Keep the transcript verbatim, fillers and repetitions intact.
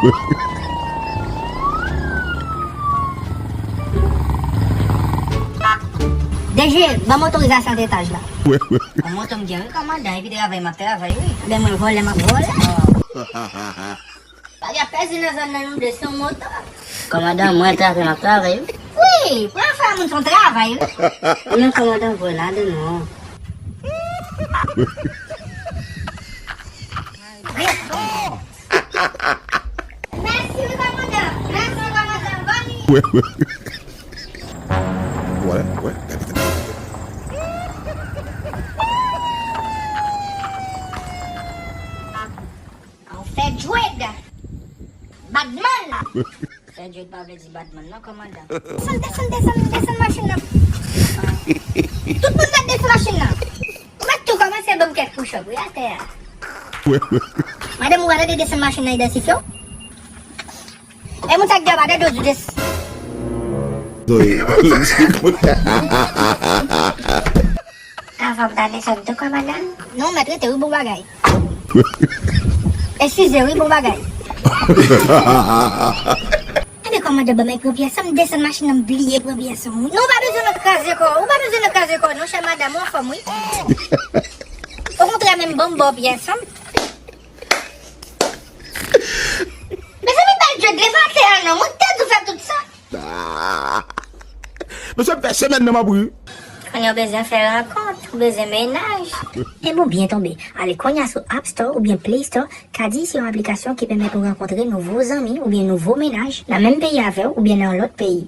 D G, ban m otorizasyon antre etaj la. Yon moto m gen, wi, kòmandan, epi travay m ap travay, wi. Ebyen, mwen vòlè, m ap vòlè. Pa gen pèsonn nan zòn nan, nou de se yon moto. Kòmandan, mwen travay, m ap travay, wi. Wi, pran fè moun son travay, wi. Non, kòmandan, vòlè, non. Mèsi, wi, kòmandan. Mèsi, kòmandan. Bòn. Wè, wè, gade, gade. An fè djwèd. Badman. Fè djwèd pa vle di badman, non, kòmandan. Desann, desann, desann, desann machin nan. Tout moun mèt desann machin nan. Ou mèt tou kòmanse ban m kèk push-up, wi, atè a. Madanm, ou pa tande desann machin nan idantifye w? E moun sa k deyò pa tande w di des- Zoe. Avan m ta desann tou, kòmandan. Non, mèt rete, wi, bon bagay. Eskize, wi, bon bagay. Ebyen, kòmandan, ban m pran pyès an, m desann machin nan, m bliye pran pyès an, wi. Non, ou pa bezwen nan kraze kò, ou pa bezwen nan kraze kò, non, chè madanm, ou anfòm, wi. Okontrè, menm ban m ba w pyès an. Mezanmi, bèl djwèd, leve atè a non, mwen te di w fè tout sa. Ah. Mesye, m fè semèn nan m ap ri. Kounye a w bezwen fè rankont, ou bezwen mennaj. Enben w byen tonbe. Ale kounye a sou App Store oubyen Play Store, Kadi se yon aplikasyon ki pèmèt ou rankontre nouvo zanmi oubyen nouvo mennaj nan menm peyi avè w oubyen nan yon lòt peyi.